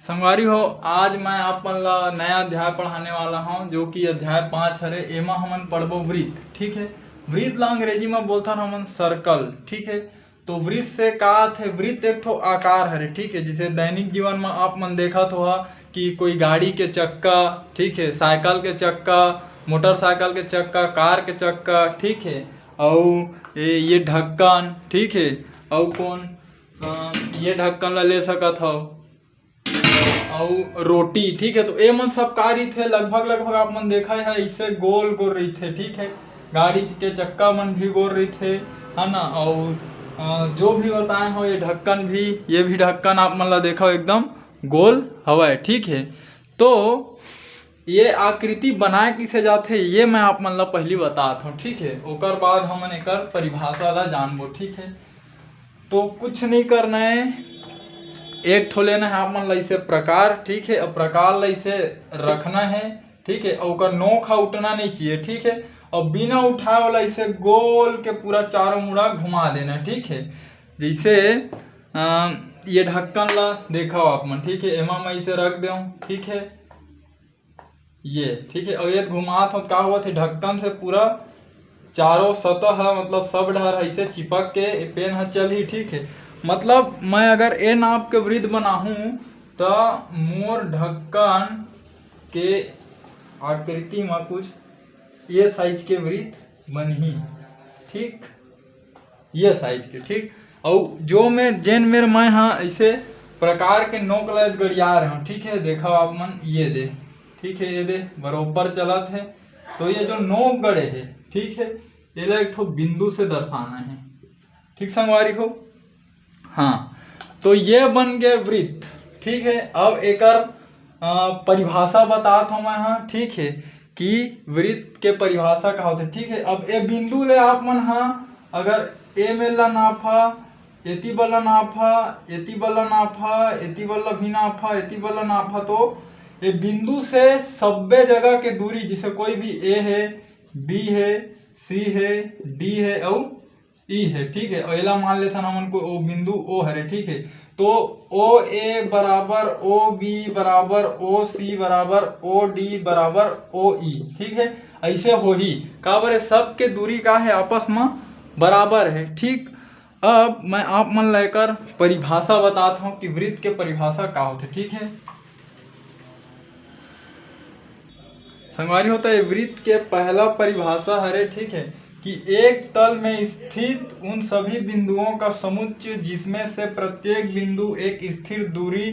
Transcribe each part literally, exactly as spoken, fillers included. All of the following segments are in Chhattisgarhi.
संगवारी हो, आज मैं आप मन ला नया अध्याय पढ़ाने वाला हूँ, जो कि अध्याय पाँच हरे। एमा हमन पढ़बो वृत्त, ठीक है। वृत्त ला अंग्रेजी में बोलथन हमन सर्कल, ठीक है। तो वृत्त से का आथे? वृत्त एक ठो आकार हरे, ठीक है। जैसे दैनिक जीवन में आप मन देखत हो कि कोई गाड़ी के चक्का, ठीक है, साइकिल के चक्का, मोटरसाइकिल के चक्का, कार के चक्का, ठीक है। अउ ये ढक्कन, ठीक है। अउ कौन, ये ढक्कन ला ले सकत हो। अउ रोटी, ठीक है। तो ये मन सब का रहिथे, लगभग लगभग आप मन देखा है, इसे गोल गोल रहिथे, ठीक है। गाड़ी के चक्का मन भी गोल रहिथे, है ना। और जो भी बताए हो, ये ढक्कन भी, ये भी ढक्कन आप मन ला देखा एकदम गोल हवय, ठीक है। तो ये आकृति बनाए किसे जाथे, ये मैं आप मन ला पहली बतात हूँ, ठीक है। ओकर बाद हमन एकर परिभाषा ला जानबो, ठीक है। तो कुछ नहीं करना है, एक ठो लेना है आप मन ला इसे प्रकार, ठीक है। अब प्रकार ला इसे रखना है, ठीक है। और ओकर नोक हा उठना नहीं चाहिए, ठीक है। और बिना उठाए वाला इसे गोल के पूरा चारों मुड़ा घुमा देना, ठीक है। जैसे ये ढक्कन ला देखा आप मन, ठीक है, एमा मैं इसे रख दे, ठीक है। ये ठीक है। और ये घुमात हो, का होथे, ढक्कन से पूरा चारों सतह ह, मतलब सब डहर ऐसे चिपक के पेन ह चलही, ठीक है। मतलब मैं अगर ए नाप के वृत्त बनाहूँ त मोर ढक्कन के आकृति में कुछ ये साइज के वृत्त बनही, ठीक, ये साइज के, ठीक। और जो मैं जेन मेर मैं हाँ ऐसे प्रकार के नोक ला गड़िया रहे हूँ, ठीक है, देखा आप मन, ये दे, ठीक है, ये दे बरोबर चलत है। तो ये जो नोक गड़े है, ठीक है, ये ला एक ठो बिंदु से दर्शाना है, ठीक संगवारी हो। हाँ, तो ये बन गए वृत्त, ठीक है। अब एकर परिभाषा बतात हूँ मैं हाँ, ठीक है, कि वृत्त के परिभाषा का होते, ठीक है। अब ए बिंदु ले आप मन हाँ अगर ए मेर ला नापा, एती बल्ला नापा, एती बल्ला नापा, एती बल्ला भी नापा, एती बल्ला नापा, तो ये बिंदु से सब्बे जगह के दूरी, जैसे कोई भी ए है, बी है, सी है, डी है और ई है, ठीक है। और एला मान लेथन हमन को ओ बिंदु ओ हरे, ठीक है। तो ओ ए बराबर ओ बी बराबर ओ सी बराबर ओ डी बराबर ओ ई, ठीक है। ऐसे होही, काबर सबके दूरी का है, आपस में बराबर है, ठीक। अब मैं आप मन ला एकर परिभाषा बतात हूँ कि वृत्त के परिभाषा का होथे, ठीक है। संगवारी हो, तो ये वृत्त के पहला परिभाषा हरे, ठीक है, कि एक तल में स्थित उन सभी बिंदुओं का समुच्चय जिसमें से प्रत्येक बिंदु एक स्थिर दूरी,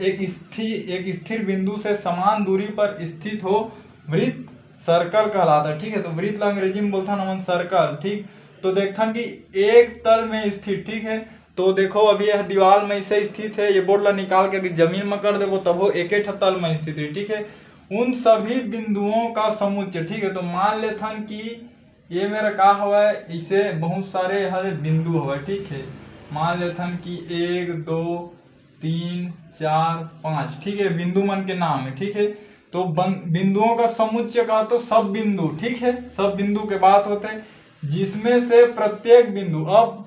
एक स्थिर एक स्थिर बिंदु से समान दूरी पर स्थित हो, वृत्त सर्कल कहलाता है, ठीक है। तो वृत्त ला अंग्रेजी में बोलथन हमन सर्कल, ठीक। तो देखथन कि एक तल में स्थित, ठीक है। तो देखो, अभी यह दीवार में इसे स्थित है, ये बोर्ड ला निकाल के अगर जमीन में कर देबो तब वो एक तल में स्थित है, ठीक है। उन सभी बिंदुओं का समुच्चय, ठीक है। तो मान लेथन कि ये मेरा का हवा है, इसे बहुत सारे हरे बिंदु हवा, ठीक है। मान लेथन कि एक, दो, तीन, चार, पाँच, ठीक है, बिंदु मन के नाम है, ठीक है। तो बिंदुओं का समुच्चय का तो सब बिंदु, ठीक है, सब बिंदु के बात होते हैं, जिसमें से प्रत्येक बिंदु, अब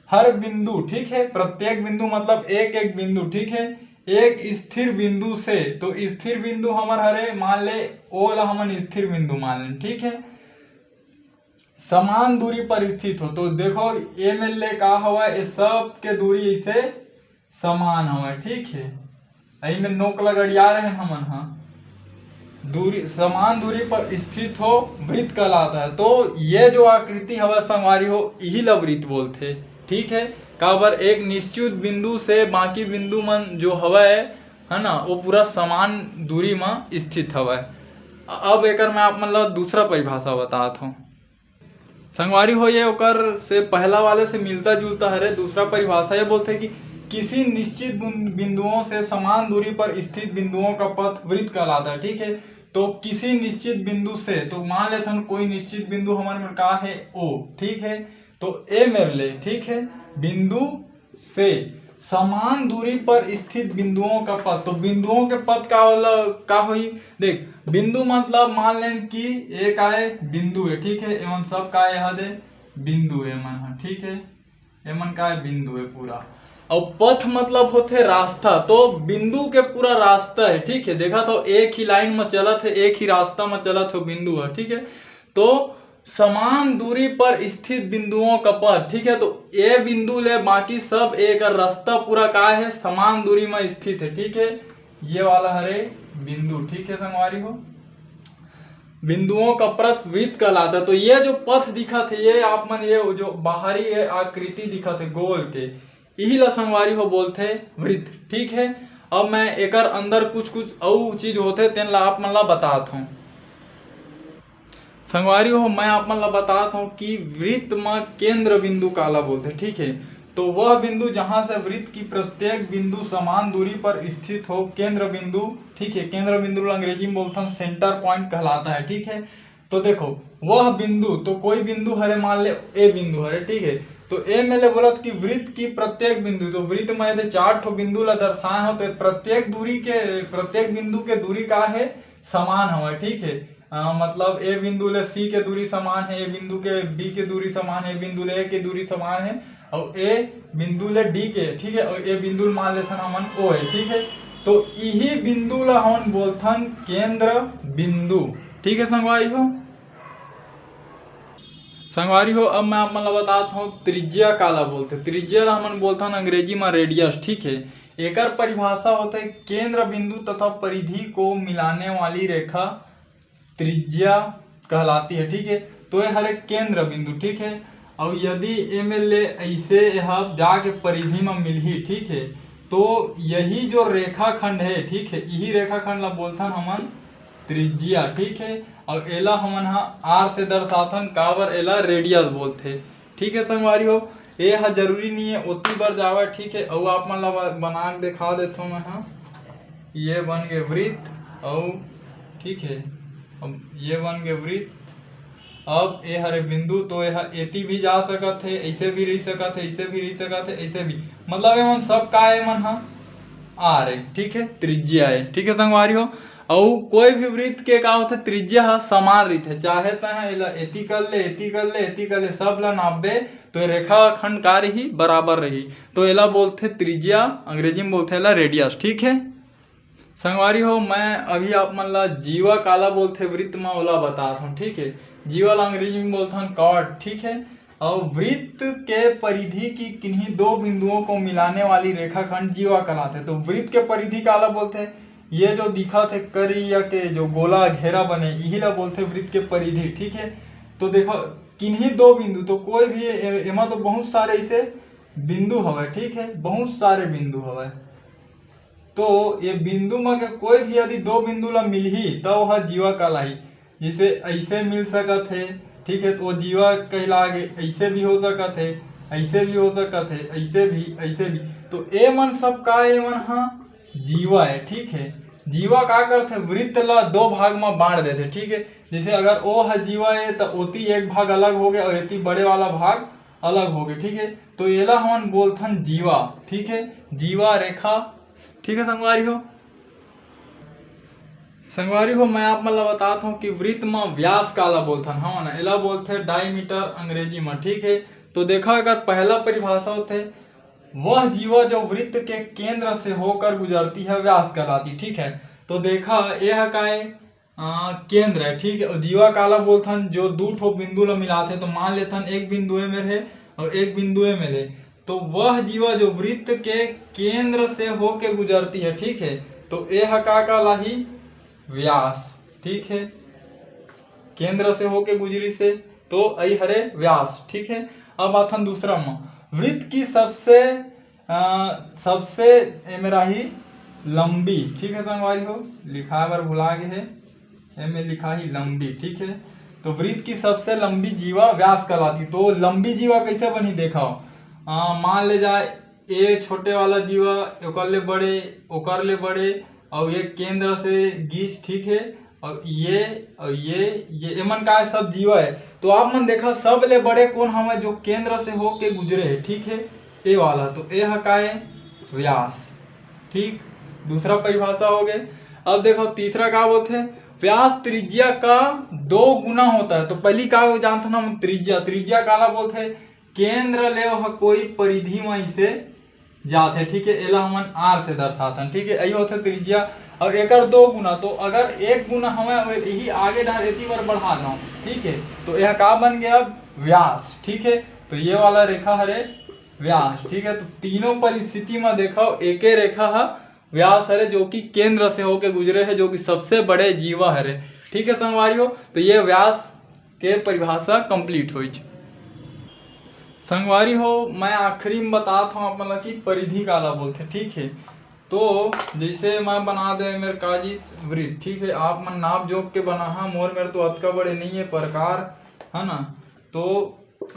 हर बिंदु, ठीक है, प्रत्येक बिंदु मतलब एक एक बिंदु, ठीक है, एक स्थिर बिंदु से, तो स्थिर बिंदु हमर हरे, मान ले ओ ला हमन स्थिर बिंदु मान लें, ठीक है, समान दूरी पर स्थित हो। तो देखो, ए मेर ले का हवा, ये सब के दूरी इसे समान हवा, ठीक है। यही में नोक ला गड़िया रहे हमन हा, दूरी, समान दूरी पर स्थित हो, वृत्त कहलाता है। तो ये जो आकृति हवा संगवारी हो, यही ला वृत्त बोलथे, ठीक है। काबर एक निश्चित बिंदु से बाकी बिंदु मन जो हवय, है ना, वो पूरा समान दूरी में स्थित हवय। अब एकर मैं आप मन ला दूसरा परिभाषा बतात हूँ। संगवारी हो, ये ओकर से पहला वाले से मिलता जुलता हरे। दूसरा परिभाषा ये बोलते कि किसी निश्चित बिंदुओं से समान दूरी पर स्थित बिंदुओं का पथ वृत्त कहलाता है, ठीक है। तो किसी निश्चित बिंदु से, तो मान लेथन कोई निश्चित बिंदु हमारे में का है, ओ, ठीक है। तो ए मेर ले, ठीक है, बिंदु से समान दूरी पर स्थित बिंदुओं का पथ। तो बिंदुओं के पथ का वाला का होई? देख, बिंदु मतलब मान लेन कि एक आए बिंदु है, ठीक है, एमन सब का यह दे बिंदु है मन, हाँ, ठीक है, एमन का है बिंदु है पूरा। अउ पथ मतलब होथे रास्ता, तो बिंदु के पूरा रास्ता है, ठीक है। देखा तो एक ही लाइन में चलत है, एक ही रास्ता में चलत हो बिंदु है, ठीक है। तो समान दूरी पर स्थित बिंदुओं का पथ, ठीक है। तो ए बिंदु ले बाकी सब एक रास्ता पूरा का है, समान दूरी में स्थित है, ठीक है। ये वाला हरे बिंदु, ठीक है संगवारी हो। बिंदुओं का पथ वृत्त कहलाता है। तो ये जो पथ दिखत है, ये आप मन ये जो बाहरी ये आकृति दिखत है गोल के, इही ला संगवारी हो बोलथे वृत्त, ठीक है। अब मैं एकर अंदर कुछ कुछ अउ चीज होथे, तेन ला आप मन ला बतात हूँ। संगवारी हो, मैं आप मन ला बतात हूँ कि वृत्त म केंद्र बिंदु काला बोलथे, ठीक है। तो वह बिंदु जहाँ से वृत्त की प्रत्येक बिंदु समान दूरी पर स्थित हो, केंद्र बिंदु, ठीक है। केंद्र बिंदु ला अंग्रेजी में बोलथन सेंटर पॉइंट कहलाता है, ठीक है। तो देखो, वह बिंदु, तो कोई बिंदु हरे, मान ले ए बिंदु हरे, ठीक है। तो ए में ले बोलत कि वृत्त की प्रत्येक बिंदु, तो वृत्त में यदि चार ठो बिंदु ला दर्शाए हो, तो प्रत्येक दूरी के, प्रत्येक बिंदु के दूरी का है, समान हवय, ठीक है। अ, मतलब ए बिंदु ले सी के दूरी समान है, ए बिंदु के बी के दूरी समान है, ए बिंदु ले ए के दूरी समान है, और ए बिंदु ले डी के, ठीक है, और ए बिंदु मान लेथन हमन ओ है, ठीक है। तो इही बिंदु ला हमन बोलथन केंद्र बिंदु, ठीक है संगवारी हो। संगवारी हो, अब मैं आप मन ला बतात हूँ त्रिज्या काला बोलथे। त्रिज्या ला हमन बोलथन अंग्रेजी में रेडियस, ठीक है। एकर परिभाषा होथे केंद्र बिंदु तथा परिधि को मिलाने वाली रेखा त्रिज्या कहलाती है, ठीक है। तो ये हरे केंद्र बिंदु, ठीक है। और यदि एमे ले ऐसे यह जाके परिधि में मिलही, ठीक है, तो यही जो रेखाखंड है, ठीक है, यही रेखाखंड ला बोलथन हमन त्रिज्या, ठीक है। और एला हमन हा आर से दर्शाथन, काबर एला रेडियस बोलथे, ठीक है संगवारी हो। ए हा जरूरी नहीं है ओती बर जावय, ठीक है। अउ आप मन ला ब-, बना के दिखा देथव मैं हा। ये बन गए वृत्त, अउ ठीक है, अब ये बन गए वृत्त। अब ए हरे बिंदु, तो ए हा एती भी जा सकत है, ऐसे भी रह सकत है, ऐसे भी रह सकत है, ऐसे भी, मतलब एमन सब का एमन हा आर है, ठीक है, त्रिज्या है, ठीक है संगवारी हो। अउ कोई भी वृत्त के का होथे, त्रिज्या ह समान रहिथे, चाहे तह एला एती कर ले, एती कर ले, एती कर ले, सब ला नापबे तो ये रेखाखंड का रही, बराबर रही। तो एला बोलथे त्रिज्या, अंग्रेजी में बोलथे एला रेडियस, ठीक है। संगवारी हो, मैं अभी आप मन ला जीवा काला बोलथे वृत्त म, ओला बतात हूँ, ठीक है। जीवा ला अंग्रेजी में बोलथन कॉर्ड, ठीक है। और वृत्त के परिधि की किन्हीं दो बिंदुओं को मिलाने वाली रेखाखंड जीवा कहलाथे। तो वृत्त के परिधि काला बोलथे, ये जो दिखत है करिया के जो गोला घेरा बने, यही ला बोलथे वृत्त के परिधि, ठीक है। तो देखो, किन्हीं दो बिंदु, तो कोई भी ए-, एमा तो बहुत सारे ऐसे बिंदु हवय, ठीक है, बहुत सारे बिंदु हवय। तो ये बिंदु म के कोई भी यदि दो बिंदु ला मिलही, त ओह जीवा कहलाही। जैसे ऐसे मिल सकत है, ठीक है, तो वो जीवा कहला गे। ऐसे भी हो सकत है, ऐसे भी हो सकत है, ऐसे भी, ऐसे भी। तो ए मन सब का, ए मन हा जीवा है, ठीक है। जीवा का करथे, वृत्त ला दो भाग म बांट देथे, ठीक है। जैसे अगर ओ ह जीवा है, तो ओती एक भाग अलग हो गया और एती बड़े वाला भाग अलग हो गया, ठीक है। तो एला हमन बोलथन जीवा, ठीक है, जीवा रेखा, ठीक है संगवारी हो। संगवारी हो, मैं आप मन ला बतात हूँ कि वृत्त म व्यास काला बोलथन, हाँ ना, एला बोलथे डायमीटर अंग्रेजी म, ठीक है। तो देखा, अगर पहला परिभाषा होथे, वह जीवा जो वृत्त के केंद्र से होकर गुजरती है, व्यास कहलाती, ठीक है। तो देखा, ये ह काय, अ, केंद्र है, ठीक है। और जीवा काला बोलथन, जो दू ठो बिंदु ला मिलाथे, तो मान लेथन एक बिंदु ए में रहे और एक बिंदु ए में रहे, तो वह जीवा जो वृत्त के केंद्र से होके गुजरती है, ठीक है, तो ए ह का कहलाही, व्यास, ठीक है, केंद्र से होके गुजरी से, तो आई हरे व्यास, ठीक है। अब आथन दूसरा म, वृत्त की सबसे, अ, सबसे ए मेरा ही लंबी, ठीक है संगवारी हो, लिखाए बर भुला गे है, ए में लिखा ही लंबी, ठीक है। तो वृत्त की सबसे लंबी जीवा व्यास कहलाती। तो लंबी जीवा कैसे बनी, देखो, अ, मान ले जाए ए छोटे वाला जीवा, ओकर ले बड़े, ओकर ले बड़े, और ये केंद्र से गीच, ठीक है, और ये, और ये, ये एमन का है, सब जीवा है। तो आप मन देखा, सब ले बड़े कौन हवे, जो केंद्र से होके गुजरे है, ठीक है, ए वाला। तो ए ह का है, व्यास, ठीक, दूसरा परिभाषा हो गए। अब देखो तीसरा का बोलथे, व्यास त्रिज्या का दो गुना होता है। तो पहली का जानथन हम, त्रिज्या, त्रिज्या काला बोलथे, केंद्र ले वह कोई परिधि में इसे जात हे, ठीक है, एला हमन आर से दर्शाथन, ठीक है। यही होथे त्रिज्या। और एकर दो गुना, तो अगर एक गुना हवय, यही आगे डार एती बर बढ़ा दो, ठीक है, तो यह का बन गया? व्यास, ठीक है। तो ये वाला रेखा हरे व्यास, ठीक है। तो तीनों परिस्थिति में देखो, एके रेखा ह व्यास हरे, जो कि केंद्र से होके गुजरे है, जो कि सबसे बड़े जीवा हरे, ठीक है संगवारी हो। तो ये व्यास के परिभाषा कंप्लीट होइच। संगवारी हो, मैं आखिरी में बतात हूँ आप मन ला कि परिधि काला बोलथे, ठीक है। तो जैसे मैं बना दे मेरे काजी वृत्त, ठीक है, आप मन नाप जोख के बनाहा, मोर मेर तो अतका बड़े नहीं है प्रकार, है ना। तो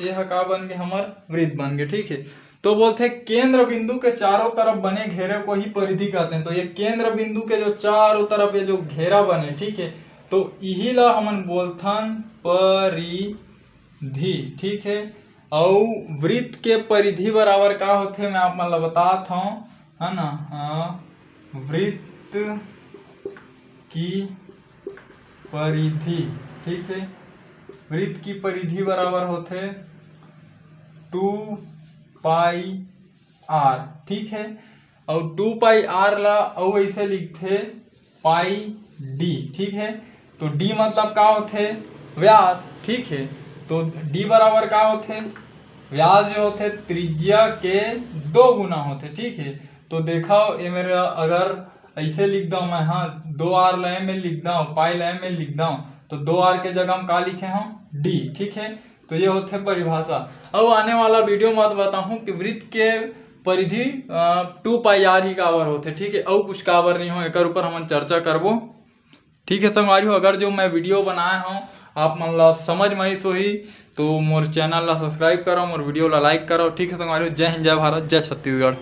ये ह का बन गए? हमर वृत्त बन गए, ठीक है। तो बोलथे केंद्र बिंदु के चारों तरफ बने घेरे को ही परिधि कहते हैं। तो ये केंद्र बिंदु के जो चारों तरफ ये जो घेरा बने, ठीक है, तो इही ला हमन बोलथन परिधि, ठीक है। अउ वृत्त के परिधि बराबर का होथे, मैं आप मन ला बतात हूँ, है ना। हाँ, वृत्त की परिधि, ठीक है, वृत्त की परिधि बराबर होथे टू पाई आर, ठीक है। और टू पाई आर ला अउ ऐसे लिखथे पाई डी, ठीक है। तो डी मतलब का होथे? व्यास, ठीक है। तो डी बराबर का होथे? व्यास जो होथे त्रिज्या के दो गुना होथे, ठीक है। तो देखो ये मेरा, अगर ऐसे लिख दो मैं, हाँ, दो आर ला एम में लिख दो, पाई ला एम में लिख दो, तो दो आर के जगह हम का लिखे हम? डी, ठीक है। तो ये होथे परिभाषा। अउ आने वाला वीडियो में बताहूँ कि वृत्त के परिधि टू पाई आर ही काबर होथे, ठीक है, अउ कुछ काबर नहीं हो, एकर ऊपर हमन चर्चा करबो, ठीक है संगवारी हो। अगर जो मैं वीडियो बनाए हूँ आप मन ला समझ में आइस होही, तो मोर चैनल ला सब्सक्राइब करो, मोर वीडियो ला लाइक करो, ठीक है संगवारी हो। जय हिंद, जय भारत, जय छत्तीसगढ़।